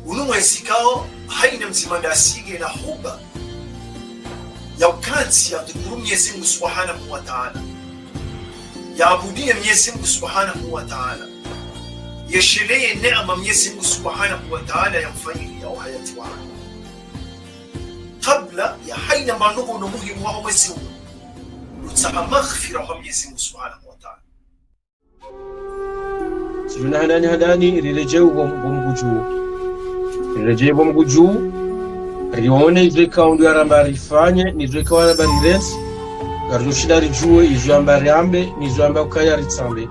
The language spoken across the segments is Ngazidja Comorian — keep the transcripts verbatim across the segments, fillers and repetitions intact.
Unu mwezi ikao haina mdzima ndasi ngena huba ya ukantsi yadhukuru Mnyezi Mungu Subhanahu wa Ta'ala, yaabudiye Mnyezi Mungu Subhanahu wa Ta'ala, yesheleye neema Mnyezi Mungu Subhanahu wa Ta'ala yamfanyiya ya uhayati wahahe. Kabla ya haina manogo no muhimu waho mwezi unu, utsaha maghfira ha Mnyezi Mungu Subhanahu wa Ta'ala. Sijuna handani handani, riredjei bo, bo Mngu dju. Riredjei bo Mngu dju. Rione izo ikao ndo yaramba rifanye, n'izo ikao yaramba rirentsi. Ngaridjo shinda ridjuwe izo yamba riambe, n'izo yamba ukaya ritsambe.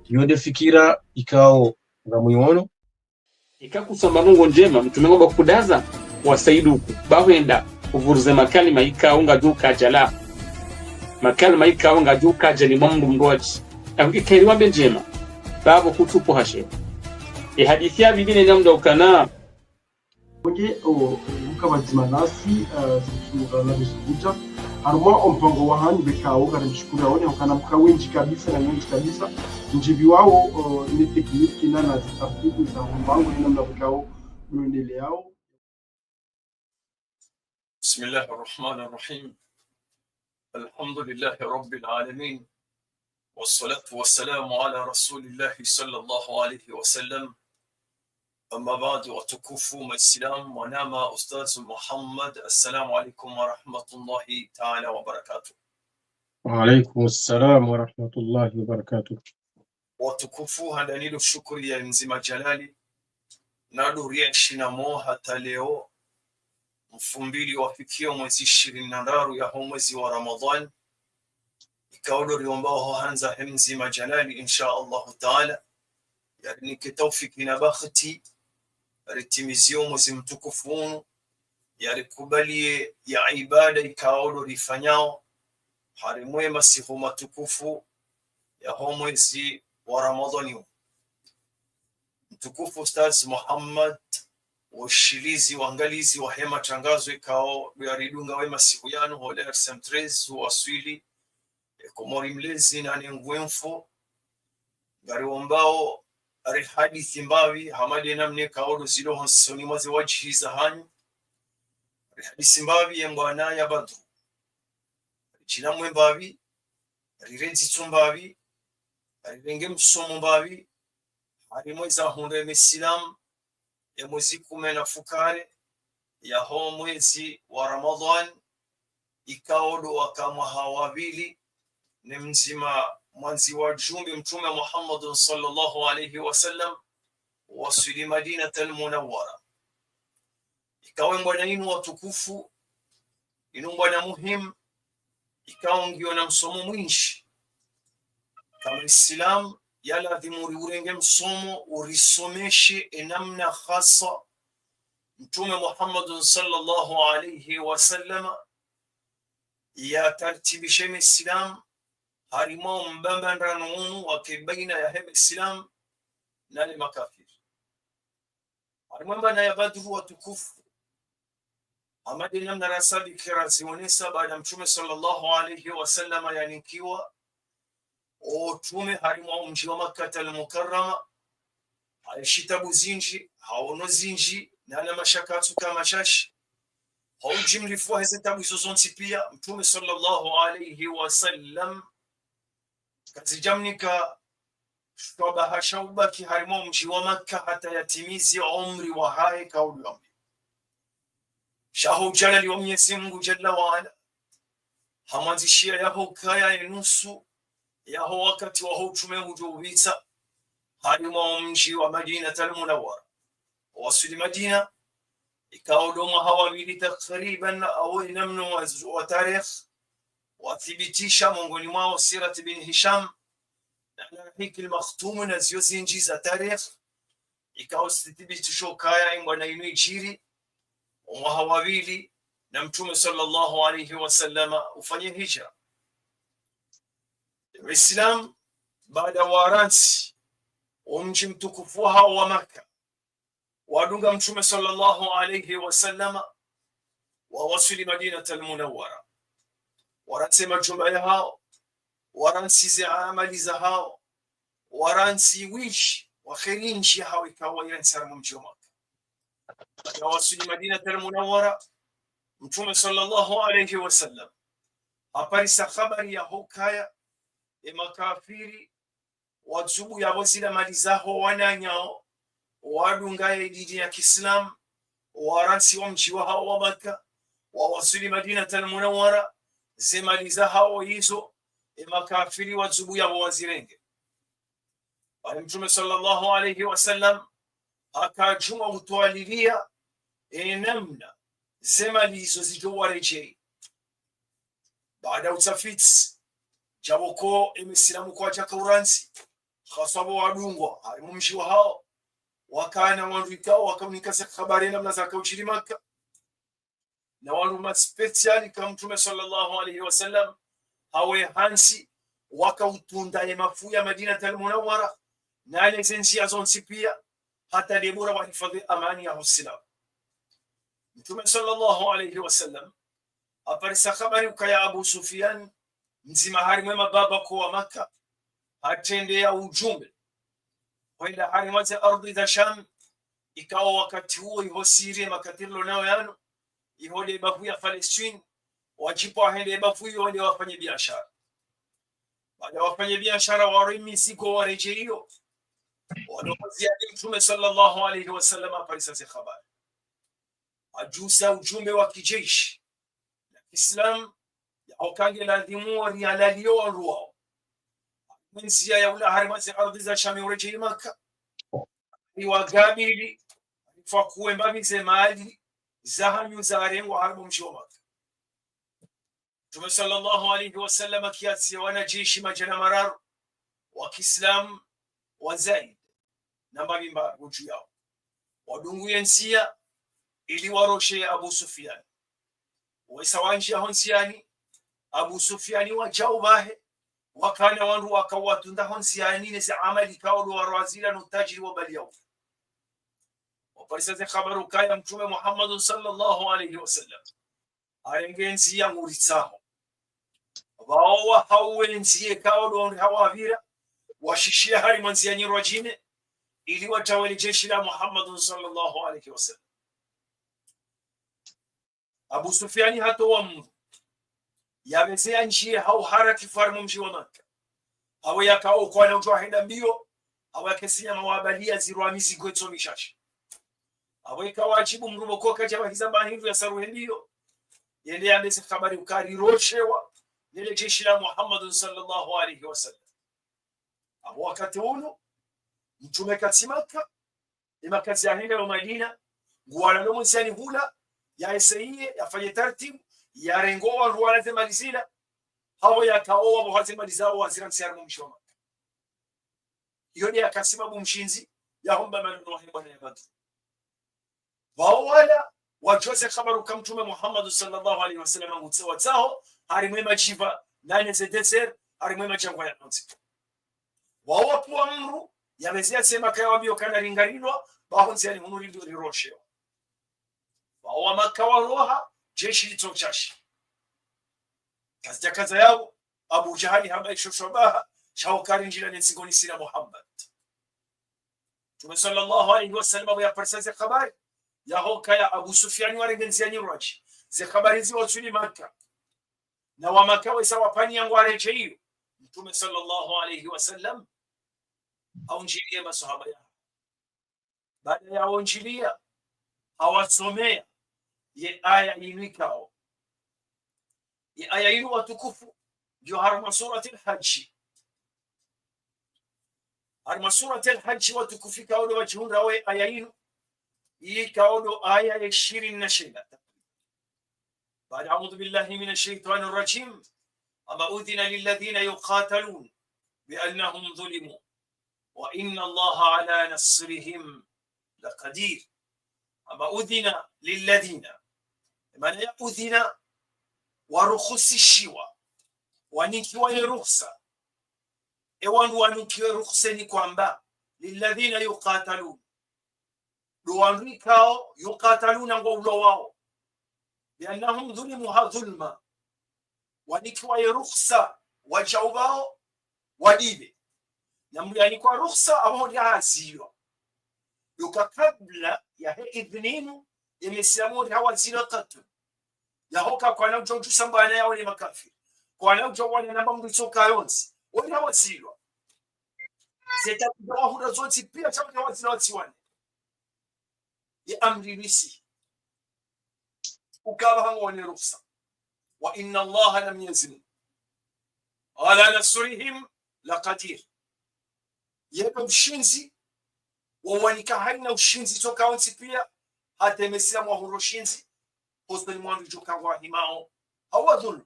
Iyo nde fikira ikao ngamwiwono. Ika kusoma ndrongoo ndjema, mtrume ngwamba kudaza, wasaiduku, ba hwenda, uvuruze makalima ikao ngadjo ukadja la. Makalima ikao ngadjo ukadja ni mwa mndru mndrwadji. Au ika eri wambe ndjema, ba bo kutsupo hashe. E hadisi ya bibi ne namda ukana. Onge, o, muka pvadzima nasi, eh, sisi mukana nasi kudja. Harumwa o mpango wahanyu pvekao, ngarimshukuru yaone, ukana muka wendji kabisa na wendji kabisa. Mdjivi wao, o, ne tekniki na na zitaratibu za mpango, ina mna pvekao, mwendeleyao. بسم الله الرحمن الرحيم. الحمد لله رب العالمين. والصلاة والسلام على رسول الله صلى الله عليه وسلم. أما بعد، watukufu Maislamu, mwanama Ustadh Muhammad, السلام عليكم ورحمة الله تعالى وبركاته. وعليكم السلام ورحمة الله وبركاته. Watukufu, handani ndo shukuri ya Mdzima Jalali, na ndo rienshi namo hata leo, mfumbili wafikio mwezi ishirini na ndraru yaho mwezi wa Ramadhani, ikao ndo riombao ho handza he Mdzima Jalali, insha Allahu Taala, yarinike taufiki na bahati, ritimizie o mwezi mtukufu unu, yarikubalie ya ibada ikao ndo rifanyao, harimwa e masihu matukufu yaho mwezi wa Ramadhani unu. Mtukufu Ustadh Muhammad, washilizi, wangalizi wahe matrangazo ikao ndo yaridunga we masihu yanu, hole R C M treize, waswili, e Komori mlezi na ne ngwemfo, ngariombao rihadisi mbapvi, hama nde namna ikao ndo zilo honsoni mwa ze wadjihi zahanyu, rihadisi mbapvi ye mbwana ya Badru. Ridjilamwe mbapvi, rirendzi tsu mbapvi, rirenge msomo mbapvi, harimwa eza hundre Maislamu, ye mwezi kume na fukare yaho mwezi wa Ramadhani, ikao ndo waka mwaha wa pvili ne Mdzima mwandzi wa djumbe Mtrume Muhammadun sallallahu alayhi wa sallam waswili Madinatul Munawwara. Ikao e mbwana inu watukufu, inu mbwana muhimu, ikao ngiyo na msomo mwindji. Kama Islamu, ya ladhimu uri urenge msomo, urisomeshe e namna hasa Mtrume Muhammadun sallallahu alayhi wa sallama yatartibishe Maislamu, harimwa o mbambandrano unu wake baina yahe Maislamu na le makafiri. Harimwa mbwana ya Badru watukufu, hama nde namna rasabiki razionesa, baada Mtrume sallallahu alayhi wa sallama yanikiwa o utrume harimwa o mdji wa Makkatal Mukarrama, haenshi tabu zindji, haono zindji, na na mashaka yatsuka mashashi. Ha udjimlifu wahe ze tabu izo zontsi pia, Mtrume sallallahu alayhi wa sallam kazidjamnika shwabaha sha ubaki harimwa o mdji wa Makka hata yatimizi umri wahahe ikao ndo yambi. Sha ho ujalali wa Mnyezi Mungu Jalla wa Ala, hamwandzishia yaho kaya ye nusu yaho wakati waho utrume udjo upvira harimwa o mdji wa Madinatul Munawwara. Waswili Madina, ikao ndo mwaha wa pvili takriban, au ina mno wa, wa tarikh, wathibitisha mongoni mwao Sirat bin Hisham, na, na Hikil Makhtum, na zio zindji za tarikh, ikao zithibitisho kaya e mbwana inu idjiri o mwaha wa pvili na Mtrume sallallahu alayhi wa sallama ufanye hijra. Waislamu, baada warantsi o mdji mtukufu wahao wa Makka, wadunga Mtrume sallallahu alayhi wa sallama, wawaswili Madinatul Munawwara. Warantsi majumba yahao, warantsi ze amali zahao, warantsi windji wa kheri nyindji yahao ikao wayirantsi harimwa o mdji wa Makka. yawaswili Madinatul Munawwara, Mtrume swallallahu alayhi wa sallam haparisa habari ya hukaya, ye makafiri wadzubu yapvo zila mali zaho wananyawo, wadunga ye dini ya kiislamu, warantsi wo mdji wahawo wa Makka, wawaswili Madinatul Munawwara, ze mali zahawo izo, ye makafiri wadzubu yapvo wazirenge. Pvale Mtrume swallallahu alayhi wa sallam haka djuma utwaliliya ye namna ze mali izo zidjo waredjeyi. Baada utafiti, djapvo ko ye misilamu kwadjaka urantsi, haswa pvo wadungwa harimwa mdji wahawo, wakana wandru ikao wakaunika ze habari namna zaka udjiri Makka. Na wandru ma spécial ka Mtrume swallallahu alayhi wa sallam hawe hantsi, wakautunda ye mafu ya Madinatul Munawwara, na ne ze ndziya zontsi piya, hata debora wahifadhwi amani ya usilamu. Mtrume swallallahu alayhi wa sallam haparisa habari ukaya Abu Sufyan, mdzima harimwa ye mababa ko wa Makka, hatrendeya udjumbe hwenda harimwa ze ardhwi za Sham, ikao wakati uwo iho Syrie, makati rilo nayo yanu, iho nde bavu ya Palestine, wadjipvo wahende bavu iyo wende wafanye biashara. Baada wafanye biashara, ware mizigo waredjeyi iyo, walo ndziani Mtrume swallallahu alayhi wa sallam haparisa ze habari. Hadjusa udjumbe wa kijeshi la kiislamu, ya hukaya nge ladhimu warihalaliyo wandru wawo. Mwe ndziya ya ula harimwa ze ardhwi za Sham uredjeyi Makka, iwagabili, ifa kuwe mbapvi ze mali zahanyu zarengwa harimwa mdji wa Makka. Mtrume swallallahu alayhi wa sallam kiasi ya wanajeshi madjana mararu wa kiislamu wa zaidi, na mbapvi mba udju yawo, wadungu ye ndziya ili waroshe Abu Sufyan. Wesa wandjiya ho ndziyani, Abu Sufyan wadjau pvahe, wakana wandru wakawatunda ho ndziyani ne ze amali ikao ndo warwazila no utajiri wa bali yawo. Waparisa ze habari ukaya Mtrume Muhammadun swallallahu alayhi wa sallam harenge ndziya nguritsaho. Pvawo wahauwe ndziya ikao ndo wandru hawapvira, washishiya harimwa ndziya nyirwadjine, ili watrawe le jeshi la Muhammadun swallallahu alayhi wa sallam. Abu Sufyani hatowa mndru, yapveze yandjiye ha uharaka harimwa mdji wa Makka. Apvo yakao kwana udjo henda mbiyo, apvo yakesinya mawabaliya zirwa mizigo etso mishashi. Apvo ika wadjibu mndru pvoko kadja pvahiza mba hindru ya saruhe mbiyo, yende yambe ze habari uka riroshewa nele jeshi la Muhammadun swallallahu alayhi wa sallam. Apvo wakati unu, Mtrume katsi Makka, ye makazi yahe ngayo Madina, nguwalalo mwe ndziyani hula, ya eseye, yafanye tartibu, yarenge wandru wala ze mali zila, hapvo yakao wapvoha ze mali zawo wazirantsi harimwa mdji wa Makka. Iyo nde yaka sababu mshindzi ya homba maneno wahe bwana ya Badru. Pvawo wala wadjuwa ze habari uka Mtrume Muhammad swallallahu alayhi wa sallam ngutse watsaho harimwa ye madjiva, nane ze désert, harimwa ye madjangwa ya nonzi. Wawo wapvuwa mndru, yapveze yasema kaya wambiyo kana ringarilwa, pvaho ndziyani hunu rindru riroshewa. Wawo wa Makka waroha, jeshi litso shashi. Kazidjakaza yapvo, Abu Jahali hamba isho shwabaha, sha uka rindjila ne ntsingoni sina Muhammad. Mtrume swallallahu alayhi wa sallam apvo yaparisa ze habari, yaho kaya Abu Sufyani warenge ndziya nyirwadji, ze habari ziwatsuli Makka. Na wa Makka wesa wapvani yangu waredjeyi iyo. Mtrume swallallahu alayhi wa sallam haundjiliya maswahaba yahe. Baada ya wondjiliya, hawasomeya ye aya inu ikao. Ye aya inu watukufu, ngiyo harimwa Suratil Hajji. Harimwa Suratil Hajji watukufu ikao ndo wadjihundrawo ye aya inu, ikao ndo aya ya ishirini na shenda. بعد أعوذ بالله من الشيطان الرجيم. أما أذن للذين يقاتلون بأنهم ظلموا وإن الله على نصرهم لقدير. أما أذن للذين. Maana ya udhina, waruhusishiwa, wanikiwa ye ruhusa. E wandru wanikiwe ruhusa ni kwamba, للذين يقاتلون. Ndo wandru ikao, يقاتلون ngwaulwawo. بأنهم ظلموا ha dhulma. Wanikiwa ye ruhusa, wadjau pvawo, wadive. Na mndru yanikwa ruhusa, apvo ndi hazilwa. Yoka kabla yahe idhini inu, Ye Mesilamu wori hawazilwa katu. Yahoka kwana udjo udjo sambana yawo ne makafiri. Kwana udjo wana namba mdru itsoka yontsi. Wori hawazilwa. Zeta kuja wahura zontsi pia sha wori hawazilwa watsiwane. Ye amri risi. Ukaba hangu wane ruksa. Wa inna Allaha, na Mnyezi Mungu, ala nasrihim laqadir. Yebe mshindzi, wawanika haina ushindzi tsoka wontsi pia, hata ye Mesilamu wahura ushindzi, hosoni mwa wandru djoka wahimao, hawadhulumu.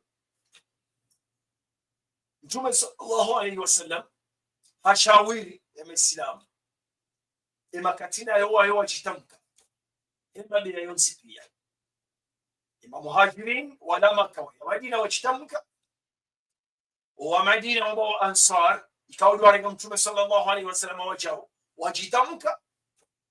Mtrume sallallahu alayhi wa sallam, hashawiri ye Mesilamu. Ye makati nayo wayo wadjitamka. Ye mabeya yontsi pia. Ye mamuhajirin, wala Maka, wa Madina wadjitamka. Wa Madina wamba wa Ansar, ikao ndo warenga Mtrume sallallahu alayhi wa sallam wadjao, wadjitamka.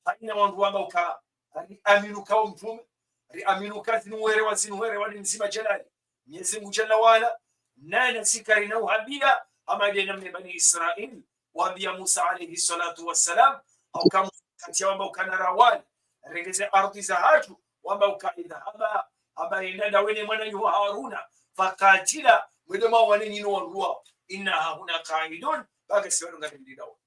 Haina wandru wamba uka, riamini uka wo Mtrume, riamini uka zinu were wa zinu were wali mdzima djalali. Mnyezi Mungu Jalla wa Ala, nana si karina uhabia, hama nde namna Bani Israil, wambia Musa alayhi salatu wassalam, hauka Musa kati ya wamba uka na rawali, rengeze ardhwi zahatru, wamba uka idhhaba, hamba yenda ndawe ne mwananyaho Haruna, faqatila, mwende mwawane nyinyi no wandru wao, inna hahuna qaidun, baka si wanu ngari mdidao.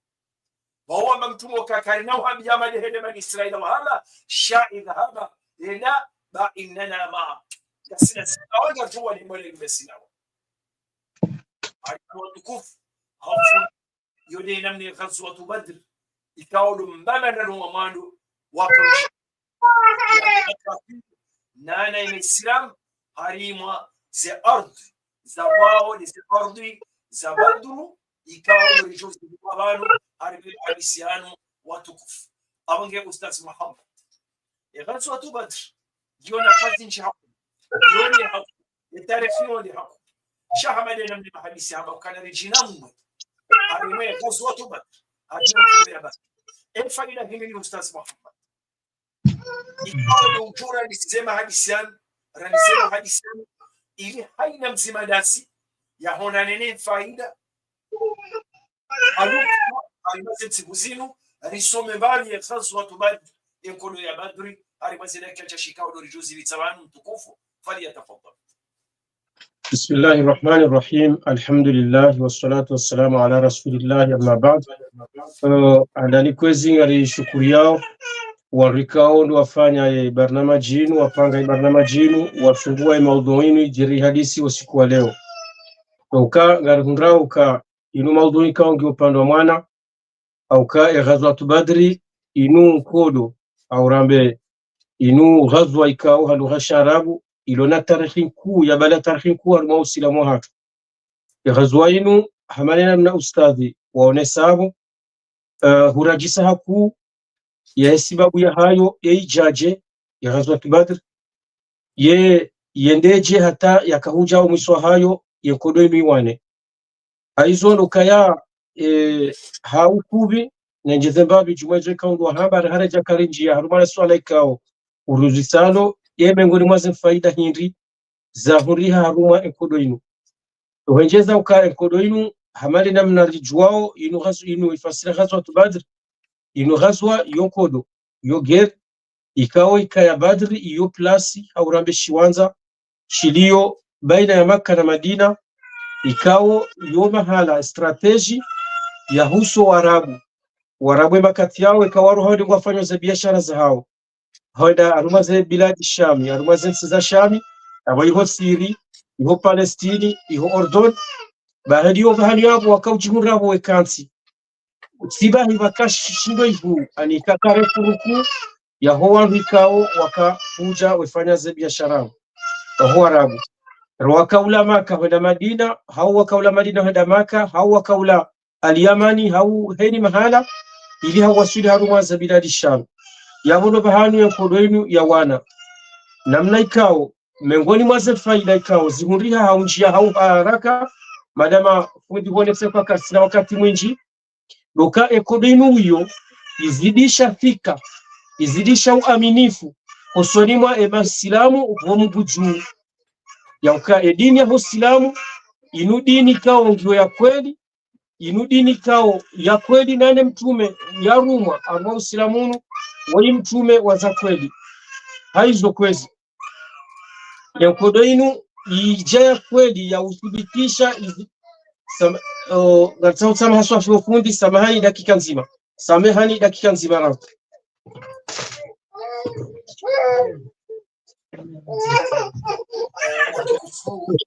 Wao wamba Mtrume uka karina uhabia hama nde hende Bani Israila wahamba, sha idhhaba, yenda, ba innana ma'ak. Ngasina sina wanga tuwa ni mwele mbesina wa. Ali watukufu, hafu, yo nde namna ye Ghazwatu Badr, ikao ndo mbaba ndano wa mwando, waka nana ye Mesilamu, harimwa ze ardhwi za wao, ne ze ardhwi za Badru, ikao ndo ridjo zipvira pvanu, harimwa ye hadisi yanu watukufu. Apvo nge Ustadh Muhammad. Ye Ghazwatu Badr, yo na kazi ndji haku. Yo nde haku. Ye tarehi yo nde haku. Sha hama nde namna mahadisi hamba ukana ridjina mwe. Harimwa ye Ghazwatu Badr. Harimwa ye Badr. Ye faida hindri Ustadh Muhammad. Ikao ndo udjo randisize mahadisi yanu, randisize mahadisi yanu, ili haina mdzima ndasi, yahona nene faida. Alu, harimwa ze ntsihu zinu, risome mbapvi ye Ghazwatu Badr, ye nkodo ya Badri, harimwa ze dakika sha shikao ndo ridjo zipvira pvanu mtukufu, falyatafaddal. بسم الله الرحمن الرحيم. الحمد لله والصلاة والسلام على رسول الله، أما بعد. Eh, handani kwezi ngarishukuriao, warikao ndo wafanya ye barnamaji inu, wapanga ye barnamaji inu, wafungua ye maudhui inu, idjiri hadisi wo usiku wa leo. Uka, ngarihundrao uka, inu maudhui ikao ngiyo upande wa mwana, hauka ye Ghazwatu Badri, inu nkodo, hau rambe, inu ghazwa ikao ha lugha ya shiarabu, ilo na tarehi nkuu, ya bala tarehi nkuu harumwa usilamu wahatru. Ye ghazwa inu, hama nde namna ustadhi waonesa apvo, eh, huradjisa hakuu, ye sibabu yahayo, ye idjadje, ye Ghazwatu Badr, ye, yendedje hata yaka hudja o mwiso wahayo, ye nkodo inu iwane. Haizo ndo ukaya, eh, ha ukupvi, nendjeze mbapvi, djumwa izo ikao ndo wahamba, hari haredja karindji ya harumwa le swala ikao, uruzisalo, ye mengoni mwa ze faida hindri, zahundriha harumwa ye nkodo inu. Uhwendjeza uka ye nkodo inu, hama nde namna ridjuao, inu ghazu-, inu ifasiri Ghazwatu Badr, inu ghazwa yo nkodo, yo guerre, ikao ikaya Badri, iyo plasi, hau rambe shiwandza, shiliyo baina ya Makka na Madina, ikao yo mahala stratégie yahusu Warabu. Warabu ye makati yawo, ikao waro hawende ngwafanyao ze biashara zahao. Hwenda harumwa ze biladi Shami, harumwa ze ntsi za Shami, apvo iho Siri, iho Palestini, iho Ordon. Bahi iyo pvahanu yapvo waka udjihundra apvo wekantsi. Tsi bahi pvaka shi-, shindo ihu, ani ika carrefour kuu, yaho wandru ikao waka hudja wefanya ze biashara. Waho Warabu. Ro waka ula Maka, hwenda Madina, hau waka ula Madina, hwenda Maka, hau waka ula Al-Yamani, hau heni mahala, ili hau waswili harumwa ze biladi Sham. Yapvo ndo pvahanu ye nkodo inu yawana. Namna ikao, mengoni mwa ze faida ikao, zihundriha hau ndjia hau haraka, madama fundi honese uka karisina wakati mwindji, ndo uka ye nkodo inu iyo, izidisha thika, izidisha uaminifu, hosoni mwa ye masilamu wo mubudju. Ya uka ye dini yaho silamu, inu dini ikao ngiyo ya kweli, inu dini ikao ya kweli nane mtrume yarumwa, harumwa usilamu unu, woyi mtrume wa za kweli. Haizo kwezi. Ye nkodo inu idja ya kweli ya uthibitisha izi. Sama, o, ngartsaho tsamaha swafi ofundi, samahani dakika ndzima. Samahani dakika ndzima na.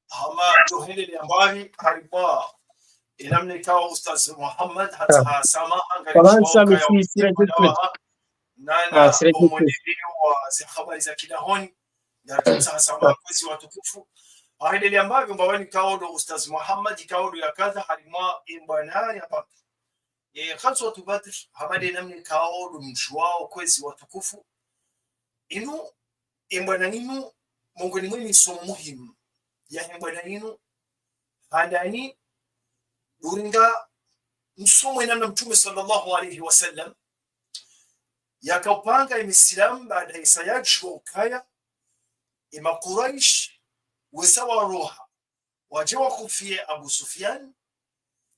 Hama tohelele ambari harimwa inamna ikao Ustaz Muhammad hata samaha ngari. Nana omwendeleo wa ze habari za kidahoni. Ngartsaho tsamaha kwezi watukufu. Ahelele ambavyo mbawani ikao ndo Ustaz Muhammad ikao ndo yakaza harimwa imbwana ya papa. Ye Ghazwatu Badr, hama nde namna ikao ndo mdjuwao kwezi watukufu. Inu, imbwana inu, mongoni mwe misomo muhimu ya imbwana inu, handani, ndo urenga msomo inamna Mtrume swallallahu alayhi wa sallam yakaupanga ye Misilamu baada isa yadjuwa ukaya ye Makuraish wesa waroha wadje wakufiye Abu Sufyan,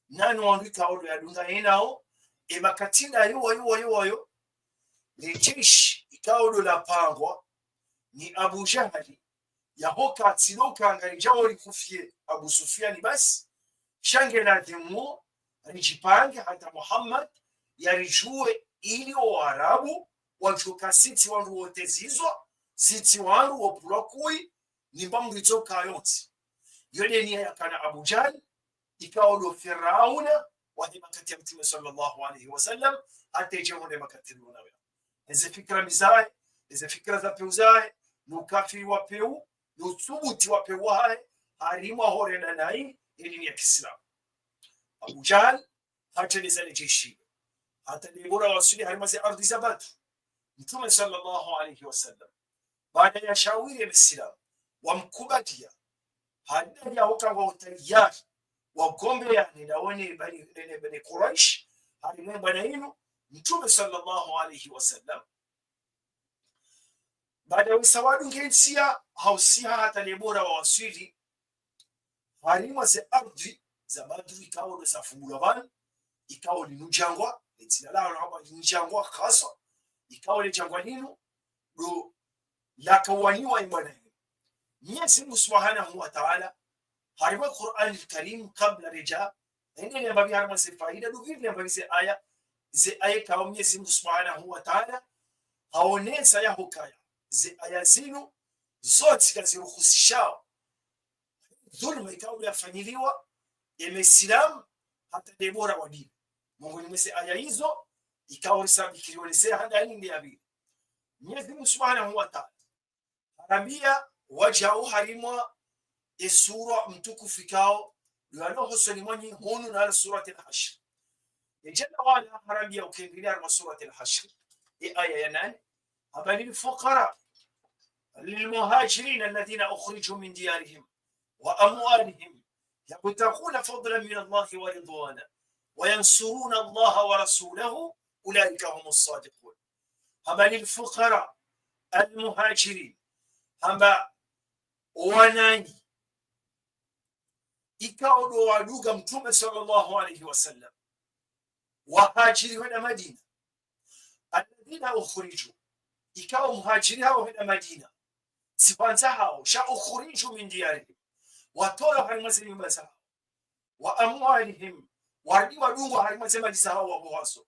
nano wandru ikao ndo yadunga yenao, ye makati ndayo wayo wayo wayo, le jeshi ikao ndo lapangwa ni Abu Jahali, yahoka tsi lo ukaya ngaridjao rikufiye Abu Sufyan basi, sha nge ladhimu ridjipange hata Muhammad yaridjuwe ili o Waarabu wadjuwe ka sitsi wandru wotezizwa, sitsi wandru wopvulwa kuyi, ni mba mdru itsoka yontsi. Yo nde niya yakana Abu Jahali, ikao ndo Firauna wahe makati ya Mtrume swallallahu alayhi wa sallam, hata idje hondre makati rionayo. Eze fikira mbi zahe, eze fikira za pewu zahe, no ukafiri wa pewu, no utsubuti wa pewu wahahe, harimwa horenda nayi ye dini ya Kisilamu. Abu Jahal hatrendeza le jeshi, hata nde bora waswili harimwa ze ardhwi za Badru. Mtrume swallallahu alayhi wa sallam, baada ya shawiri ye Misilamu, wamkubaliya, hali yahoka ngwao tayari wagombeyane ndawo ne Bani, ne, ne, ne Kuraish, harimwa imbwana inu, Mtrume swallallahu alayhi wa sallam, baada wesa wadunge ndziya, hausiha hata nde bora wawaswili harimwa ze ardhwi za Badru, ikao ndo zafumbulwa pvanu, ikao linu jangwa, le dzina laho lamba linu jangwa haswa, ikao le jangwa linu ndo lakawaniwa imbwana inu. Mnyezi Mungu Subhanahu wa Ta'ala, harimwa Qur'an al-Karim, kabla ridja endelea mbapvi harimwa ze faida, ndo pvili nembapvi ze aya, ze aya ikao Mnyezi Mungu Subhanahu wa Ta'ala haonesa yahukaya ze aya zinu zontsi kaziruhusishao dhulma ikao yafanyiliwa ye Misilamu hata nde bora wa dini. Mongoni mwa ze aya izo, ikao risabikiri wonese handani nde ya pvili. Mnyezi Mungu Subhanahu wa Ta'ala harambiya wadjau harimwa ye sura mtukufu ikao ndo yalo hosoni mwanyu hunu, nalo Suratil Hashr. Ye Jalla wa Ala harambiya ukengili harimwa Suratil Hashr, ye aya ya nane, hamba للفقراء المهاجرين الذين أخرجوا من ديارهم وأموالهم يبتغون فضلا من الله ورضوانا وينصرون الله ورسوله أولئك هم الصادقون. Hamba للفقراء المهاجرين, hamba wananyi ikao ndo wadunga Mtrume swallallahu alayhi wa sallam, wahajiri hwenda Madina. الذين أخرجوا, ikao muhajiri hawo hwenda Madina, tsi hwandza hawo, sha أخرجوا من ديارهم, watolwa harimwa ze nyumba zahawo. وأموالهم, warudi wadungwa harimwa ze mali zahawo wapvo wazo.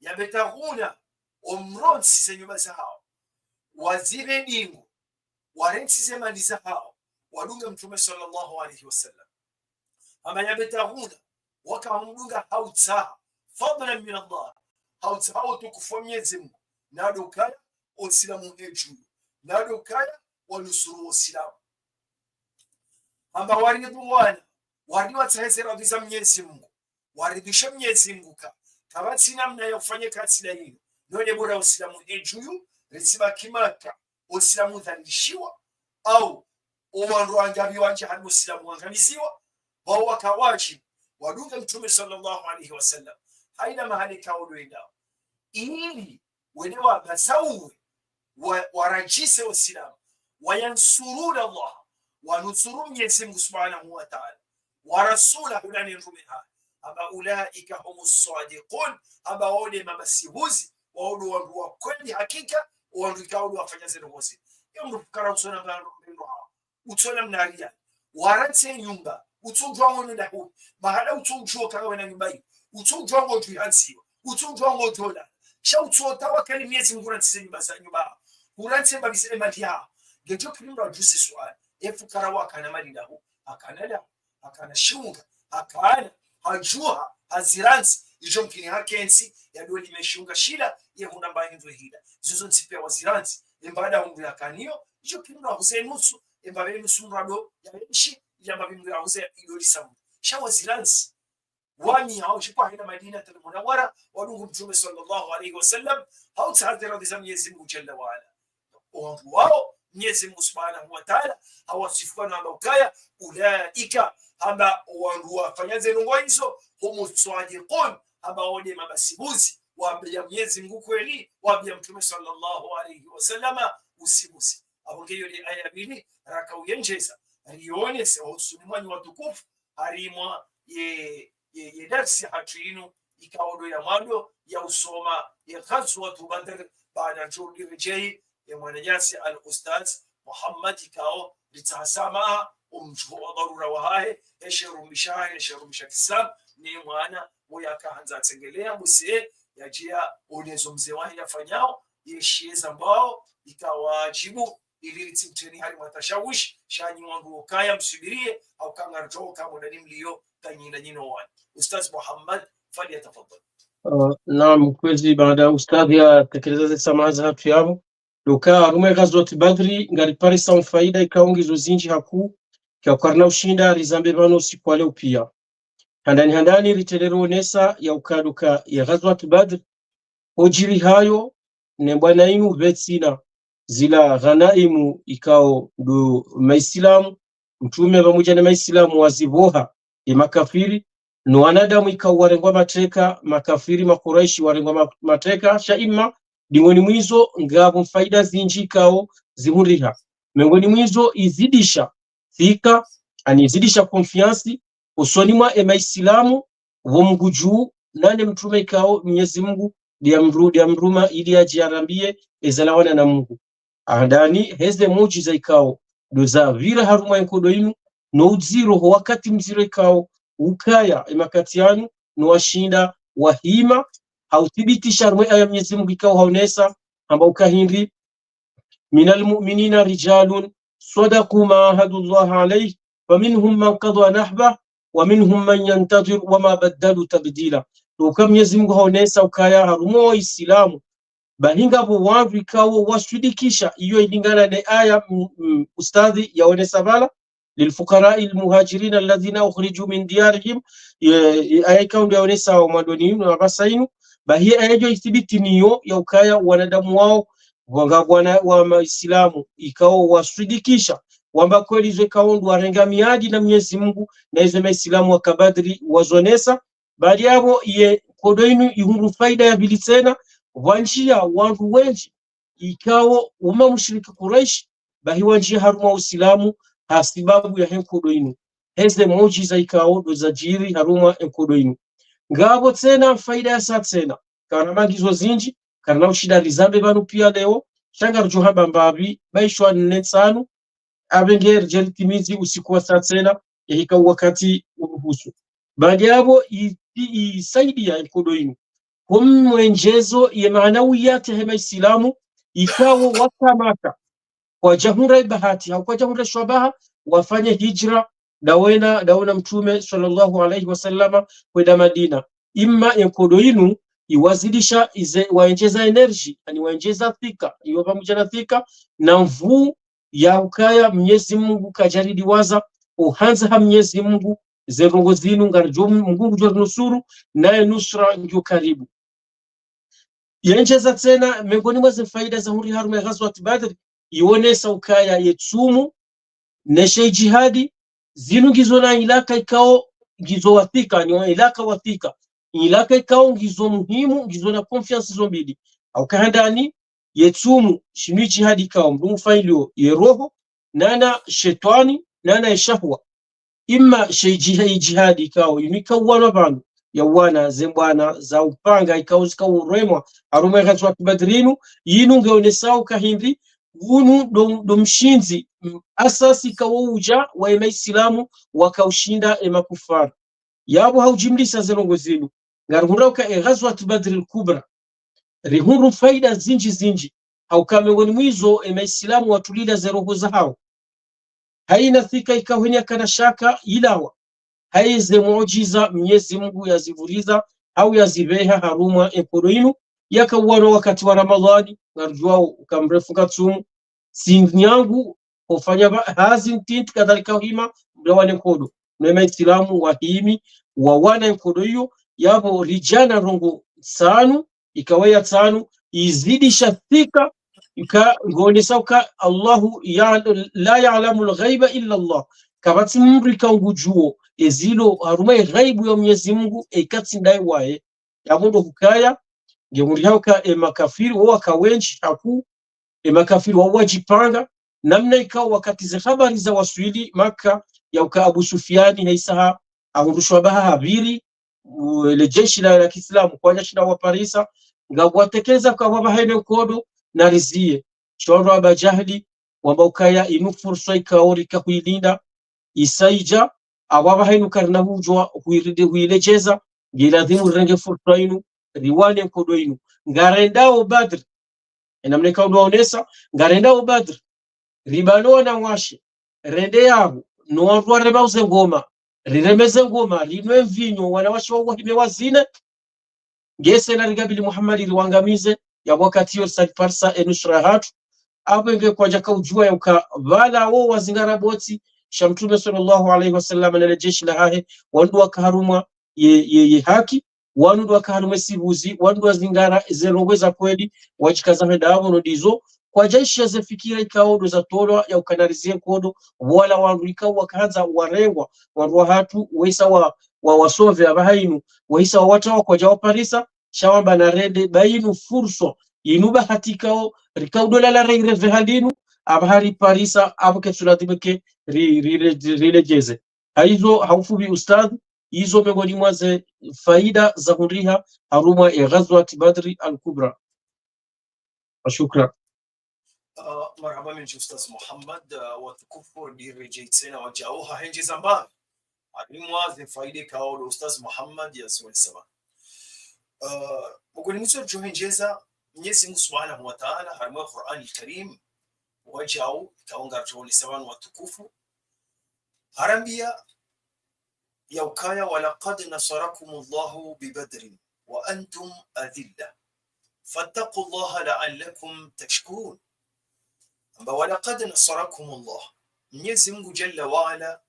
يبتغون, womrontsi ze nyumba zahawo, wazipve dingo, warentsi ze mali zahawo, wadunge Mtrume swallallahu alayhi wa sallam. Hamba يبتغون, waka wamdunga hautsaha, فضلا من الله, hautsaha wo utukufu wa Mnyezi Mungu, na ndo ukaya wo Usilamu uhe dju, na ndo ukaya wanusuru wo Usilamu. Hamba ورضوانا, warudi watsahe ze radhi za Mnyezi Mungu, waridhwishe Mnyezi Mungu ka, kapvatsi namna ya ufanye kazi la inu, no nde bora Usilamu uhe dju, ritsibaki Maka, Usilamu udhalilishiwa, au owandru wangamiwa ndje hali Usilamu wangamiziwa, wao waka wadjibu wadunge Mtrume swallallahu alayhi wa sallam haina mahala ikao ndo wendao, ili wende wabasauwe, wa, waradjise Usilamu, وينصرون الله, wanusuru Mnyezi Mungu Subhanahu wa Ta'ala, ورسوله, na ne mtrume hahe. Hamba أولئك هم الصادقون, hamba wao nde mabasihuzi, wao ndo wandru wa kweli hakika, wandru ikao ndo wafanya zendrongo zi. Ye mndru fukara utsona mba-, mba-, mba-, utsona mna riali. Warantsi nyumba, utsodjuwa ngono ndahu, mahala utsodjuwa kanga wena nyumba iyo, utsodjuwa ngodjo ihantsiwa, utsodjuwa ngodjo lala. Sha utsotawakali Mnyezi Mungu urantsi ze nyumba za nyumba. Urantsi mbapvi ze mali ya. Ngedjo pvili mndru adjuse suala. Ye fukara wakana mali ndahu, akana la, akana shunga, akana, hadjuha, hazirantsi, idjo mkini hakentsi, yadolime shunga shila, ye huna mba hindru hila. Zizo ntsi pia wazirantsi, emba nda hundru yakaniyo, idjo pvili mndru ahuze nusu, emba pve nusu mndru ado, ya enshi, ila mbapvi mndru ahuze idolisa mndru. Sha wazirantsi, wami hao shikwa hena Madinatul Munawwara, wadungu Mtrume swallallahu alayhi wa sallam, hau tsaha ze radhi za Mnyezi Mungu Jalla wa Ala. Wandru wao, Mnyezi Mungu Subhanahu wa Ta'ala, hawasifu pvanu hamba ukaya, ulaika, hamba wandru wafanya ze ndrongo izo, humu swadiqun, hamba wo nde mabasibuzi, wambia Mnyezi Mungu kweli, wambia Mtrume swallallahu alayhi wa sallama, usibuzi. Apvo ngeyo nde aya mbili, raka uyenjeza, rionese, hosoni mwanyu watukufu, harimwa ye, ye, ye darsi hatru inu, ikao ndo ya mwando ya usoma ye Ghazwatu Badr, baada ntsu ndiredjeyi ye mwananyasi al-Ustadh Muhammad ikao ritsaha samaha, omdjuho wa dharura wahahe, eshe rumisha hahe, eshe rumisha kiislamu, ne mwana, wo yaka handza atsengelea, buse, yadjiya, onezo mze wahe yafanyao, ye shiye zambwao, ika wadjibu, ili ritsimtreni harimwa tashawushi, sha nyi wandru wokaya msubiriye, hauka ngaridjo ka mdani mliyo, kanyina nyino wani. Ustadh Muhammad, falyatafaddal. Uh, naam, kwezi baada ustadh yatekeleza ze samaha zahatru yapvo. Ndo uka harumwa ye Ghazwat Badri, ngariparisa mfaida ikao ngizo zindji hakuu, ikao karina ushinda rizambe pvanu usiku wa leo pia. Handani handani ritelero onesa ya uka ndo uka ye Ghazwat Badr, hudjiri hayo, ne mbwana inu pvetsina zila ghanaimu ikao ndo maisilamu, Mtrume pvamwedja ne maisilamu wazipvoha ye makafiri, no wanadamu ikao warengwa mateka, makafiri, makuraishi warengwa ma-, mateka, sha imma, dingoni mwa izo ngapvo mfaida zindji ikao zihundriha. Mengoni mwa izo izidisha thika, ani izidisha confiance, usoni mwa ye maisilamu, pvo Mngu dju, nane Mtrume ikao Mnyezi Mungu ndiya mru-, ndiya mruma ili yadje yarambiye eza lawana na Mngu. Handani, heze mujiza ikao, ndo zapvira harumwa ye nkodo inu, no udziro ho wakati mdziro ikao, ukaya, ye makati yanu, no washinda, wahima, hauthibitisha harumwa ye aya Mnyezi Mungu ikao haonesa, hamba uka hindri, من المؤمنين رجال صدقوا ما عاهدوا الله عليه فمنهم من قضى نحبه ومنهم من ينتظر وما بدلوا تبديلا. Ndo uka Mnyezi Mungu haonesa ukaya harumwa wo Usilamu, bahi ngapvo wandru ikao waswidikisha, iyo ilingana ne aya, mm, mm, ustadhi yaonesa pvala, للفقراء المهاجرين الذين أخرجوا من ديارهم, ye, ye, aya ikao ndo yaonesa wo mwandoni inu na pvasa inu, bahi aya idjo ithibiti niyo ya ukaya wanadamu wao, wanga wana wa maisilamu, ikao waswidikisha, wamba kweli izo ikao ndo warenga miadi na Mnyezi Mungu, na izo maisilamu waka Badri wazonesa, baada yapvo ye nkodo inu ihundru faida ya pvili tsena, pvwandjiya wandru wendji, ikao wo mamushiriki Kuraishi, bahi wandjiya harumwa Usilamu, ha sibabu yahe nkodo inu. Heze mujiza ikao ndo zadjiri harumwa ye nkodo inu. Ngapvo tsena faida yasa tsena, karina mangizo zindji, karina ushinda rizambe pvanu pia leo, sha ngaridjo hamba mbapvi, baishwa nne ntsanu, apvo nge ridje ritimizi usiku wasa tsena, yahika wakati uruhusu. Baada yapvo i-, i-, isaidiya ye nkodo inu. Ho mwendjezo ye maanawiyati yahe maisilamu, ikao waka Maka, kwadjahundra ibahati, hau kwadjahundra shwabaha, wafanye hijra, ndawo na, ndawo na Mtrume, swallallahu alayhi wa sallama, hwenda Madina. Imma ye nkodo inu, iwazidisha ize, waendjeza énergie, ani waendjeza thika, iwo pvamwedja na thika, na nvuu ya ukaya Mnyezi Mungu kadjaridiwaza, uhandza ha Mnyezi Mungu, ze ndrongo zinu ngaridjo Mungu ngudjo rinusuru, naye nusra ngiyo karibu. Yendjeza tsena, mengoni mwa ze faida zahundriha harumwa ye Ghazwat Badr, ionesa ukaya ye tsumu, ne she jihadi, zinu ngizo na ilaka ikao ngizo wathika, ni wa ilaka wathika. Ilaka ikao ngizo muhimu, ngizo na confiance zo mbili. Hauka handani, ye tsumu, shinu jihadi ikao, mndru ngufanyilio ye roho, nana shetwani, nana ye shahwa. Imma she jiha-, jihadi ikao, inu ikao wanwa pvanu, ya wana, ze mbwana za upanga, ikao zikao uremwa harumwa ye ghazwat Badri inu, yinu ngeonesao uka hindri, wunu ndo, ndo mshindzi, m-, asasi ikao uja wa ye maisilamu wakaushinda ye makufari. Yapvo ha ujimlisa ze ndrongoo zinu, ngarihundrao uka ye ghazwat Badri al-Kubra, rihundru faida zinji zinji, ha uka mengoni mwa izo ye maisilamu watulila ze roho zahao. Haina thika ikao heni yakana shaka ilawa. Hayize muujiza Mnyezi Mungu yazivuriza, hau yazipveha harumwa ye nkodo inu, yakauwana wakati wa Ramadhani, ngarujuao uka mrefu katsumu, sinyangu, hufanya ba-, hazi ntiti kadhalika hima, mdawane nkodo. No ye maisilamu wahimi, wawana ye nkodo iyo, yapvo rijana ndrongoo ntsanu, ikao ya ntsanu, izidisha thika, ika ngonesao uka Allahu ya-, la ya'lamu al-ghaiba illa Allah. Kapvatsi mndru ikao ngujuo ezilo harumwa ye ghaibu ya Mnyezi Mungu, eka tsi ndaye waye. Yapvo ndo hukaya, ngehundrihao uka ye makafiri, wo waka wenji haku, ye makafiri wao wajipanga, namna ikao wakati ze habari zawaswili Makka, ya uka Abu Sufiani haisa ha, ahundrushwa baha hapviri, u-, le jeshi la, la kiislamu, kwanja shinda waparisa, ngapvo watekeleza uka wapvahe ne nkodo, narizie. Sha wandru Aba Jahli, wamba ukaya inu furswa ikao rika huilinda, isa ija, apvo apvaha inu karina hujua, huiridi-, huilejeza, ngiladhimu rirenge furswa inu, riwane nkodo inu. Ngarendao Badri, ye namna ikao ndo waonesa, ngarendao Badri, ribane wanawashe, rende yapvo, no wandru waremao ze ngoma, rireme ze ngoma, rinwe mvinyo, wanawashe wao wahime wazine, ngasi na rikabili Muhammad riwangamize, yapvo wakati iyo risa riparisa ye nusra hatru, apvo nge kwanja kaujua ya uka pvala wo wazingara boti, sha Mtrume swallallahu alayhi wa sallam na le jeshi lahahe, wandru waka harumwa ye, ye, ye haki, wanu ndo waka harumwa ye sibuzi, wanu ndo wazingara ze ndrongoo za kweli, wajikaza hwenda apvo no ndizo, kwajaishiya ze fikira ikao ndo zatolwa ya uka narizie nkodo, wala wandru ikao wakahandza warengwa, wandru wahatru, wahisa wa, wa, wasove apvaha inu, wahisa wawatowa kwaja waparisa, sha wamba narende, ba inu furswa, inu bahati ikao, rikao ndo lala reireve hali inu, apvaha riparisa, apvo ketsu ladhimu ke ri, ri, ri, ri, rilejeze. Haizo, ha ufupvi ustadh, izo mengoni mwa ze faida zahundriha harumwa ye Ghazwat Badri al-Kubra. Wa shukran. Ah, marahaba mendji Ustadh Muhammad, ah, watukufu, ndiredjei tsena wajau, ha hendjeza mbapvi harimwa ze faida ikao ndo Ustadh Muhammad yaziwonesa pvanu. Ah, mengoni mwa izo ridjo hendjeza, Mnyezi Mungu Subhanahu wa Ta'ala, harimwa Qur'an al-Karim, wajau, ikao ngaridjo wonesa pvanu watukufu, harambia ya ukaya, ولقد نصركم الله ببدر وأنتم أذلة فاتقوا الله لعلكم تشكرون. Amba, ولقد نصركم الله. Mnyezi Mungu Jalla wa Ala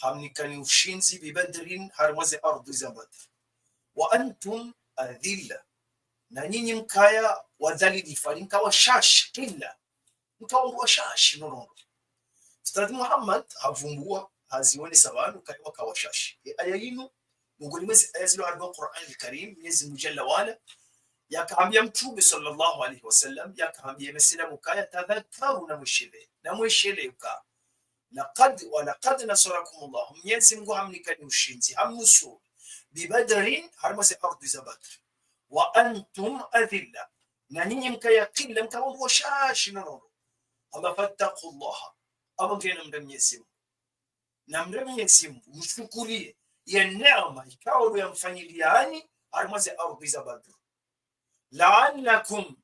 hamnikani ushindzi ببدر, harimwa ze ardhwi za Badr. وأنتم أذلة. Na nyinyi mkaya wadhalilifu, mkaya washashi, qilla. Mkao ndo washashi, no, no, no. Ustadh Muhammad havumbua, haziwonesa pvanu, kaya waka washashi. Ye aya inu, mengoni mwa ze aya zilo harimwa Qur'an al-Karim, Mnyezi Mungu Jalla wa Ala, yakahambia Mtrume swallallahu alayhi wa sallam, yakahambia ye maislamu kaya, تذكروا, namweshelee, namweshelee uka. لقد، ولقد نصركم الله, Mnyezi Mungu hamnikani ushindzi, hamnusuru, ببدر, harimwa ze ardhwi za Badr. وأنتم أذلة, na nyinyi mkaya qilla, mkao ndo washashi, no, no, no. Amba, فاتقوا الله, amba nge namre Mnyezi Mungu. Namre Mnyezi Mungu, mshukuriye ye neema ikao ndo yamfanyiliyani harimwa ze ardhwi za Badr. لعلكم,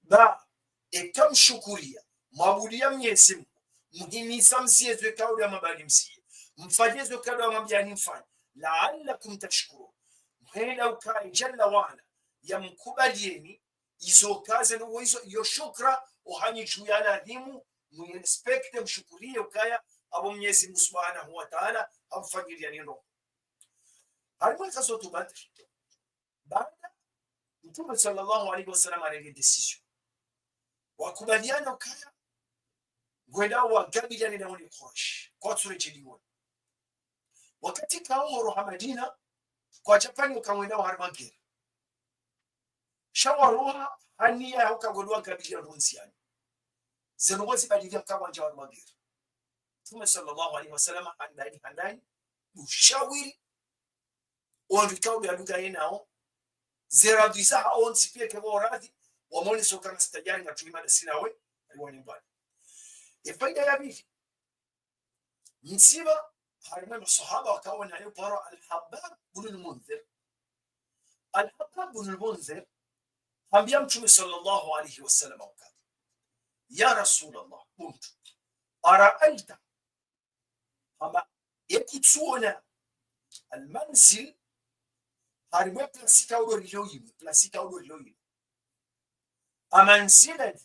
ba, eka mshukuriya, mwabudiya Mnyezi Mungu, mhimisa mziye zo ikao ndo yamwambani mziye, mfanye zo ikao ndo yamwambiyani mfanye, لعلكم تشكرون. Mhenda ukaya Jalla wa Ala yamkubaliyeni, izo kaze no izo, iyo shukra, ohanyu dju ya ladhimu, mwirespecte, mshukuriye ukaya, apvo Mnyezi Mungu Subhanahu wa Ta'ala hamfanyiliyani ndrongoo. Harimwa Ghazwatu Badr, baada Mtrume swallallahu alayhi wa sallam harenge décision, wakubaliana ukaya ngwendao wakabiliane na wale Quraysh, kwatsuredjei wona. Wakati ikao waroha Madina, kwadjapanga uka ngwendao harimwa guerre. Sha waroha ha niya ya uka ngwendo wakabiliana ndo ndziani. Ze ndrongoo zibadiliha uka ngwandjao harimwa guerre. Mtrume swallallahu alayhi wa sallam handani, handani, ushawiri, Wandru ikao ya lugha yenao, ze radhi zahawo wontsi pia ke wo radhi, wamonesa ukana sitayari na tuhima na sinawe, aliwani mbali. Ye faida ya pvili, mdzima, harimwa ye maswahaba wakao naye paro Al-Habbab bin Al-Mundhir. Al-Habbab bin Al-Mundhir, hambia Mtrume swallallahu alayhi wa sallam ukaya: Ya Rasulallah, bo Mtrume, أرأيت, hamba, eka utsuona, المنزل, harimwa ye plasi ikao ndo rilo yinu, plasi ikao ndo rilo yinu. منزلا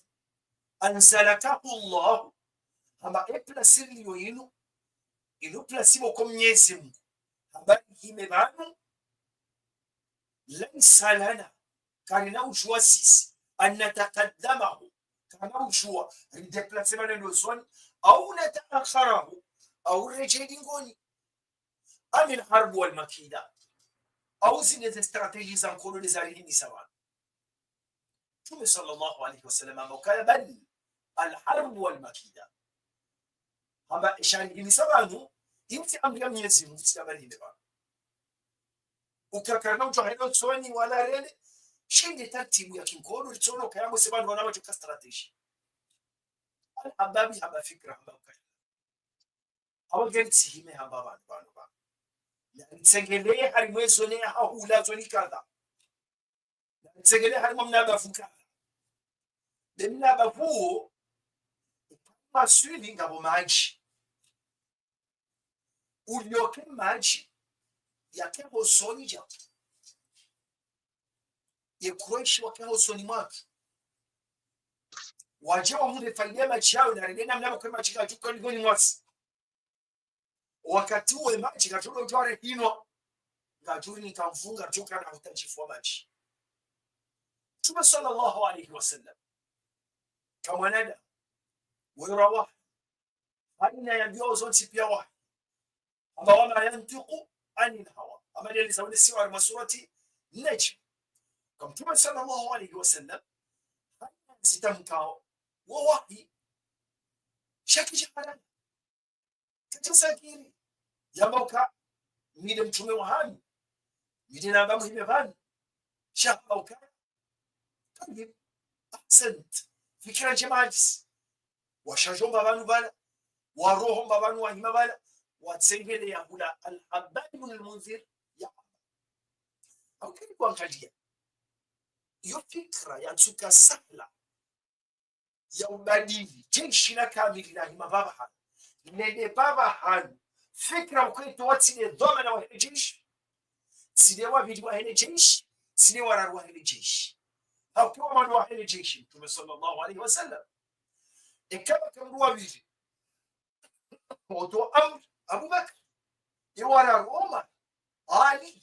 أنزلكه الله, hamba ye plasi rilo yinu, inu plasi pvoko Mnyezi Mungu, hamba rihime pvanu, ليس لنا, karina udjuwa sisi, أن نتقدمه, karina udjuwa ridéplacer pvanu rende usoni, أو نتأخره, au redjei dingoni. أم الحرب والمكيدة, au zinu nde ze stratégie za nkodo nde zarihimisa pvanu. Mtrume swallallahu alayhi wa sallam hamba ukaya: بل الحرب والمكيدة. Hamba esharihimisa pvanu, inu tsi amri ya Mnyezi Mungu, tsi hamba rihime pvanu. Uka karina udjuwa rende usoni wala rende, sha nde tartibu ya kinkodo, ritsono ukaya mose pvanu wana wadjoka stratégie. Al-Habbab hamba fikira hamba ukaya: Apvo nge ntsihime hamba pvanu pvanu pvanu. Na nitsengelee harimwa ye zone ya hahula zone kadha. Na nitsengelee harimwa mna bavu kadha. Be mna bavu wo, maswili ngapvo madji. Uliyoke madji, yake hosoni djaku. Ye Kuraishi wake hosoni mwake. Wadje wahundre faida ye madji yayo, na rende namna pvoko ye madji ngayadjuka dingoni mwasi. Wakati uwo ye madji ngayadjo udjuwa rehinwa, ngayadjo nika mvunga djoka na utadjifu wa madji. Mtrume swallallahu alayhi wa sallam, ka mwanadamu, wera wahi, hayina yambiwao zontsi pia wahi. Hamba: وما ينطق عن الهوى. Hamba nde yaliza wone siwa harimwa surati Najm. Ka Mtrume swallallahu alayhi wa sallam, hayina zitamkao, wo wahi, sha kidja haraka. Kadja sakiri, yamba uka, mi nde mtrume wahanyu, mi nde namba muhime pvanu, sha hamba uka, tayib, ahsant, fikira ndjema hadisi. Washandjo mba pvanu pvala, waroho mba pvanu wahima pvala, watsengelea hula Al-Habbab bin Al-Mundhir ya hamba. Au keni kuangaliya, iyo fikira yatsuka sahla, ya ubadili jeshi la kamili lahima pvapvahanu, nende pvapvahanu, fikira uka itowa tsi nde dhwamana wahe le jeshi, tsi nde wa pvili wahe le jeshi, tsi nde wa raru wahe le jeshi. Hauka wa mwando wahe le jeshi, Mtrume swallallahu alayhi wa sallam. Eka pvwaka mndru wa pvili, oto amri, Abu Bakr, ye wa raru Omar, Ali,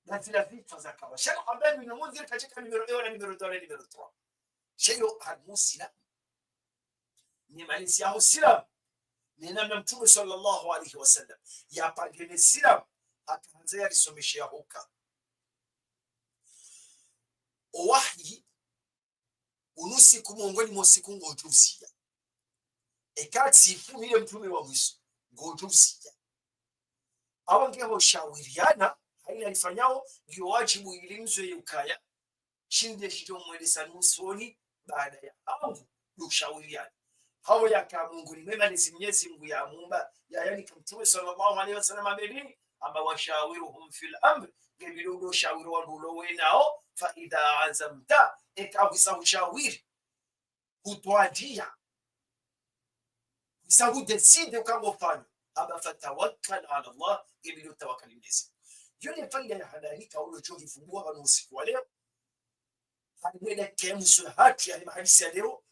na zila zitwa zakapva. Sha Al-Habbab bin Al-Mundhir kadjaka numéro un wala numéro deux wala numéro trois. Sha iyo harimwa Usilamu, ne malezi yaho Usilamu, ne namna Mtrume swallallahu alayhi wa sallam yapangene Usilamu, hata handza yarisomeshe ya huka. O wahi, unu siku mongoni mo siku ngodjo uziya. Eka tsi fumile mtrume wa mwiso, ngodjo uziya. Awa ngeho shawiriana, hayina lifanyao, ngiyo wadjibu ili mzwe ye ukaya, shinde shidjo mwelesa nusoni, baada ya hangu, ndo shawiriana. Hawo yaka mongoni mwe malezi Mnyezi Mungu ya mumba, ya yanika Mtrume swallallahu alayhi wa sallam mbeleni, hamba: وشاورهم في الأمر, nge pvilo ndo shawiri wandru ulo wenao, فإذا عزمت, eka hwisa hushawiri, hutwadiya, hwisa hudécider uka ngofanyo, hamba: فتوكل على الله, nge pvilo utawakali Mnyezi Mungu. Iyo nde faida ya handani ka ulo djo hivumbua pvanu usiku wa leo. Harimwa ye dakika ya mwiso yahatru yahe mahadisi ya leo,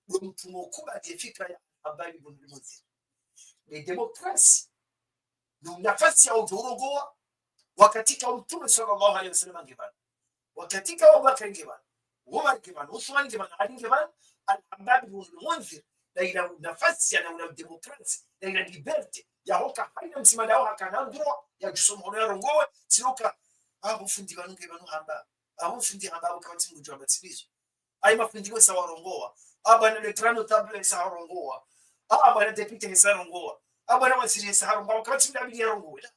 ndo mtrume ukubali ye fikira ya Al-Habbab bin Al-Mundhir. Ne démocratie, no nafasi ya udjo urongowa, wakati ka Mtrume swallallahu alayhi wa sallam nge pvanu, wakati ka Abu Bakr nge pvanu, Omar nge pvanu, Uthman nge pvanu, Ali nge pvanu, Al-Habbab bin Al-Mundhir, na ila nafasi ya na ula démocratie, na ila liberté, ya hoka hayina mdzima ndawo hakana ndrwa, ya djuso mhono yarongowe, tsi uka, ah, bo fundi pvanu nge pvanu hamba, ah, bo fundi hamba, bo kapvatsi mndru udjo hamba tsi pvizo. Ayi mafundi wesa warongowa. Ah, bwana le grand notable hesa harongowa. Ah, bwana député hesa harongowa. Ah, bwana waziri hesa harongowa. Kapvatsi mndru yabidi yarongowe. La.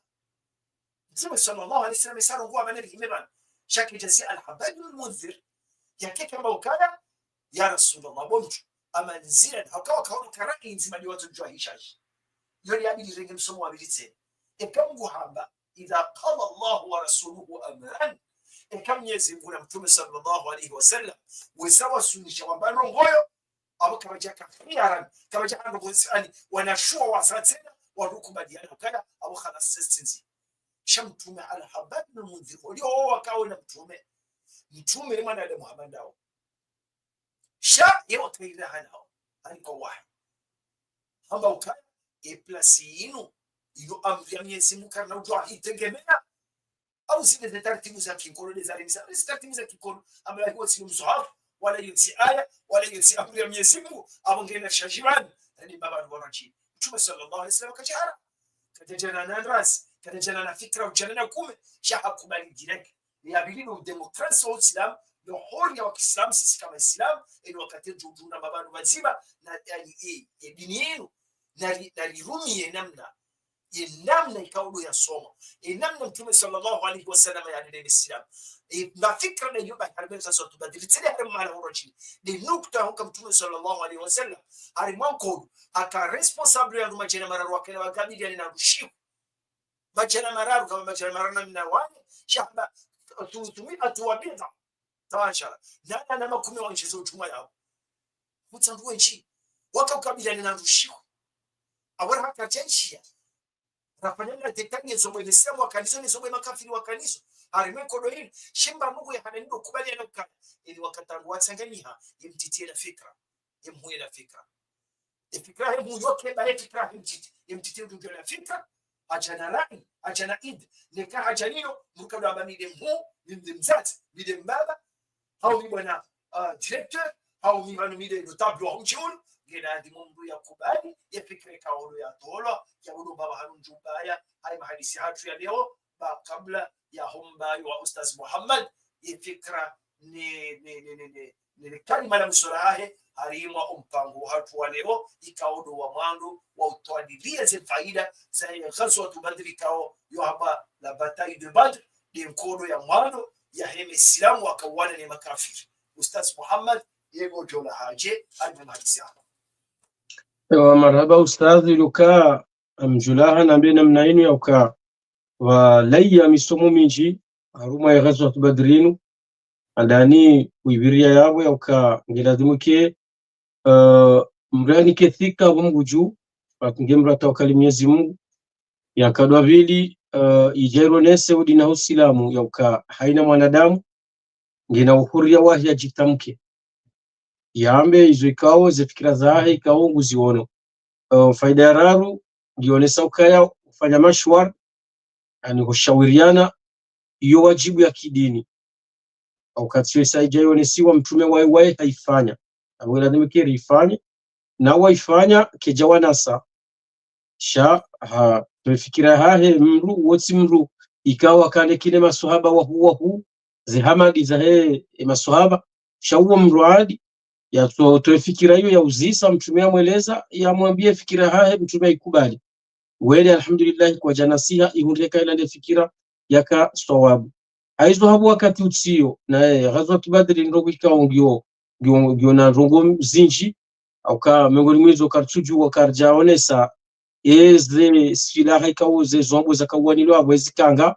Mtrume swallallahu alayhi wasallam isa rongoa mana rihime pvanu. Sha kedjazi Al-Abbad bin Mundhir, yake hamba ukaya, ya Rasulallah, bo mtru, ama ndzira, hauka wakaona ukaya rai ndzima ndiyo watsodjuwa hishashi. Yo ri yabidi renge msomo wa pvili tsena. Eka Mngu hamba, إذا قضى الله ورسوله أمرا. Eka Mnyezi Mngu na Mtrume swallallahu alayhi wasallam, wesa wasunisha wamba ndrongo yo, apvo kapvadjaka khiyaran, kapvadjaka ndrongo nsi ani, wanashuwa wasa tsena, warukubaliana ukaya, apvo khalas sestinzi. Sha Mtrume Al-Abbad bin Mundhir, oliho wakaona Mtrume. Mtrume mwanadamu hama ndawo. Sha ye wakaira hanao, ani kwa wahi. Hamba ukaya, e plasi inu, inu amri ya Mnyezi Mngu karina udjuwa hitengemea. Au zile ze taratibu za kinkolo, nde zaremisa, ze taratibu za kinkolo, amri ya hiyo tsi mswahafu, wala iyo tsi aya, wala iyo tsi amri ya Mnyezi Mngu, apvo ngena shajibani, ani baba ni waraji. Mtrume swallallahu alayhi wasallam kadjahara. Kadjadjana na ndrazi, kadjadjana na fikira, udjana na kume, sha hakubali direct. Ya pvili no udemokrasi wa Usilamu, no horiya wa kiislamu, sisi kama Islamu, eni wakati ndjudjuna mabanu mazima, na yani, e, e dini yinu, na ri-, na rirumiye namna, e namna ikao ndo yasoma, e namna Mtrume swallallahu alayhi wasallam yanene Islamu. E mafikira na iyo ba harimwa Ghazwatu Badri, tsene harimwa mahala horoji. Nde nukta hoka Mtrume swallallahu alayhi wasallam, harimwa nkodo, haka responsable ya ndru madjana mararu wakena wakabiliane na ndru shiku. Madjana mararu, kama madjana mararu na mna wane, sha hamba, ثلاثمائة وبضع. Tawanshala. Nana na makume wa njizo utumwa yawo. Kutsa ndru wendji. Waka ukabiliane na ndru shiku. Awara haka djanjiya. Rafanya na detanye zo mwe Islamu wakanizo, nizo mwe makafiri wakanizo. Harimwa nkodo yinu. Shimba Mngu ya hana nido kubaliana ukaya. Eni wakati ndru watsanganyiha, ye mtiti ye na fikira. Ye mhuu ye na fikira. Ye fikira ye mhuu yo keba ye fikira ye mtiti. Ye mtiti udjudjwa na fikira. Hadja na rai, hadja na ide. Neka hadja niyo, mruka ndo amba mi nde mhuu, mi nde mdzadze, mi nde mbaba. Hau mi bwana, ah, directeur, hau mi pvanu mi nde notable wa mdji unu. Ngena adhimu mndru yakubali, ye fikira ikao ndo yatolwa, ya udo mbaba hanu ndjubaya, hayi mahadisi hatru ya leo, ba kabla ya homba yo wa Ustaz Muhammad, ye fikira ne, ne, ne, ne, ne, ne, ne kalima la msora hahe, harimwa ompango hatru wa leo, ikao ndo wa mwando, wa utwalilia ze faida, za ye Ghazwatu Badri ikao, yo hamba la bataille de Badr, nde nkodo ya mwando, ya heme Islamu wakawana ne makafiri. Ustaz Muhammad, yego djola hadje, harimwa mahadisi hapvo. Ewa, marahaba Ustaz, luka, amdjulaha nambe namna inu ya uka, walaya misomo mindji, harumwa ye Ghazwatu Badri inu, handani wibiriya yapvo ya uka nge lazimu ke, eh, mndru yanike thika pvo Mngu dju, pvaki nge mndru atawakali Mnyezi Mngu, ya nkado ya pvili, eh, idja ironese udini wa Usilamu ya uka haina mwanadamu, ngena uhuriya wahe ya djitamke. Yambe izo ikao, ze fikira zahe ikao nguziono. Eh, faida ya raru, ngionesa ukaya ufanya mashwar, yani hushawiriana, iyo wadjibu ya kidini. Au kati yo isa idja yonesiwa Mtrume waye, waye haifanya. Apvo lazimu ke rifanye, na waifanya kedja wanasa. Sha, ha, towe fikira hahe mndru, wotsi mndru, ikao kane kine maswahaba wahuu wahuu, ze hamadi zahe, e maswahaba, sha uwo mndru adi, ya to-, towe fikira iyo ya uzisa, Mtrume ya mweleza, ya mwambie fikira hahe, Mtrume ya ikubali. Wele, alhamdulillah, kwadja nasiha, ihundre ka ila nde fikira yaka swawabu. Haizo hapvo wakati utsiyo, naye, Ghazwatu Badri ndrongo ikao ngiyo, ngiyo, ngiyo na ndrongo zindji, au ka, mengoni mwa izo karitsudjuwa karidja onesa, eze silaha ikao ze zombo zakawanilwa, apvo ezi kanga,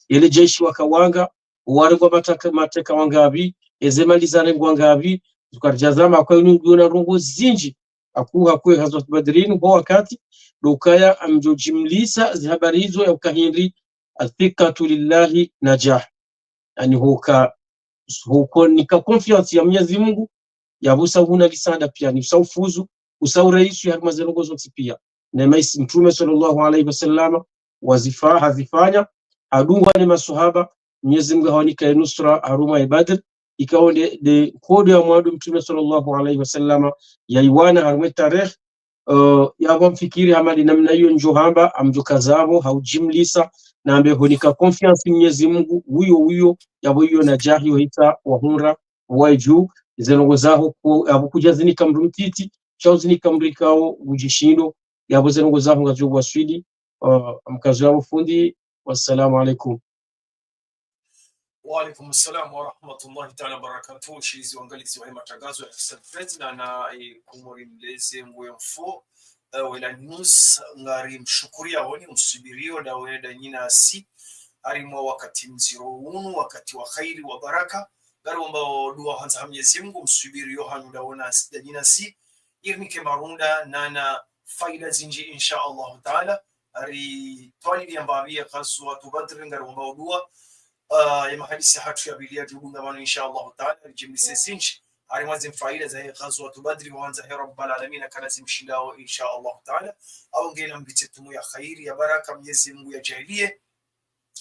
ele jeshi wakawanga, owarengwa mataka, mateka wangapvi, eze mali zarengwa ngapvi, zukaridja zama, kwa inu ngiyo na ndrongo zindji, haku, haku ye Ghazwatu Badri inu, ho wakati, ndo ukaya amdjo djimlisa, ze habari izo ya uka hindri, الثقة في الله نجاح. Yani huka, huka nika confiance ya Mnyezi Mngu, ya pvo usa huna lisanda pia, ni usa ufuzu, usa ureisi harimwa ze ndrongo zontsi pia. Na maisi Mtrume swallallahu alayhi wasallam, wazifa-, hazifanya, hadungwa ne maswahaba, Mnyezi Mngu hawanika ye nusra, harumwa ye Badr, ikao nde, nde nkodo ya mwando Mtrume swallallahu alayhi wasallam, ya iwana harumwa ye tarehi, eh, yapvo mfikiri hama nde namna iyo ndjo hamba, amdjo kaza pvo, haudjimlisa, nambe hunika confiance Mnyezi Mngu, uyo, uyo, yapvo iyo najahi yo hisa wahundra, waidju, ze ndrongo zaho ku, yapvo kudja zinika mndru mtiti, sha uzinika mndru ikao udjishindo, yapvo ze ndrongo zaho ngazidjo waswili, eh, mkazo yapvo fundi, Wassalamu alaikum. Wa alaikum salam wa rahmatullahi ta'ala wa barakatuh. Shilizi wangalizi wa matangazo ya Ihsan Press na na, eh, Komori Mlezi Nguye Mfo, eh, Wela News, ngari mshukuriyaoni msubirio dawe danyina si harimwa wakati mdziro unu, wakati wa khairi wa baraka. Ngari womba dua handza ha Mnyezi Mungu msubirio hanyu dawe na si, danyina si, irinike marunda na na faida zinji insha Allahu ta'ala. Ari twalili ya mbapvi ya Ghazwatu Badri ngari womba dua, ah, ya mahadisi hatru ya pvili ya djudunga pvanu insha Allahu ta'ala, ari jimlise zinji harimwa zi faida za he Ghazwatu Badri, wandza he Rabbal Alamin kana zimshindao insha Allahu ta'ala. Au ngena mbitse tumu ya khairi ya baraka, Mnyezi Mungu ya djaaliye.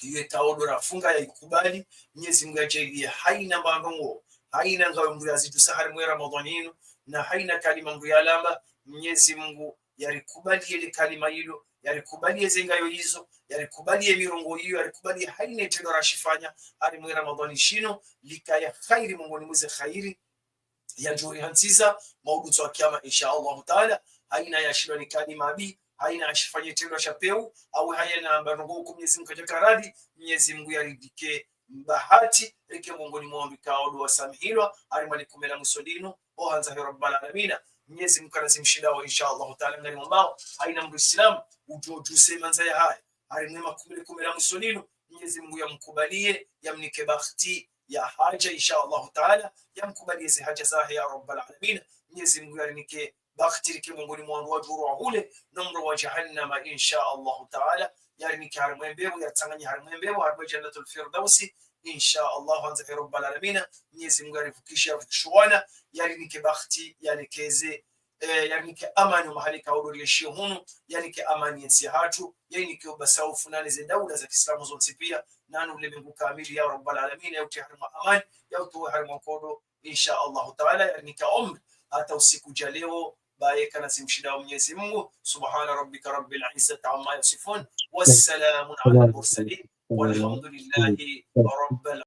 Iyo ikawo ndo rafunga ya ikubali, Mnyezi Mungu ya djaaliye haina mbandrongo, haina ngayo mndru ya zitusa harimwa Ramadhani inu, na haina kalima mndru ya lamba, Mnyezi Mungu ya rikubaliye le kalima ilo, ya rikubaliye ze ngayo izo, ya rikubaliye mirongo iyo, ya rikubaliye haina itrendo rashifanya harimwa Ramadhani shinu, likaya khairi mongoni mwa ze khairi, ya djuri hantsiza maudu tso wa kiyama insha Allahu ta'ala. Haina ya shilwa ni kalima mbi, haina ya shifanye itrendo sha pewu, au haina mbandrongo uku Mnyezi Mungu kadja karadhi, Mnyezi Mungu ya ridike bahati, rike mongoni mwa wandru ikao ndo wasamihilwa harimwa le kume la mwiso linu, o handza he Rabbal Alamina. Mnyezi Mungu kana zimshindao insha Allahu ta'ala, ngari mwombao haina mndru Islamu udjo djuse mandza ya haye harimwa makume le kume la mwiso linu, Mnyezi Mungu ya mkubaliye, ya mnike bakhti ya haja insha Allahu ta'ala, ya mkubaliye ze haja zahe ya Rabbal Alamina. Mnyezi Mungu ya rinike bakhti rike mongoni mwa wandru wa djuru wa hule no mro wa jahannama insha Allahu ta'ala. Ya rinike harimwa ye mbewu, ya ritsanganye harimwa ye mbewu, harimwa ye Jannatul Firdausi insha Allahu, handza he Rabbal Alamina. Mnyezi Mungu ya rivukishe, ya rivukishe wana, ya rinike bakhti, ya lekeze, eh, ya rinike amani o mahala ikao ndo rienshio hunu, ya rinike amani ye ntsi ya hatru, ya rinike ubasaufu na ne ze daula za kiislamu zontsi pia, na no ulemengu kamili ya Rabbal Alamina, ya utriye harimwa amani, ya utowe harimwa nkodo, insha Allahu ta'ala, ya rinike umri hata usiku dja leo, baye kana zimshindao Mnyezi Mungu. سبحان ربك رب العزة عما يصفون، وسلام على المرسلين، والحمد لله رب العالمين.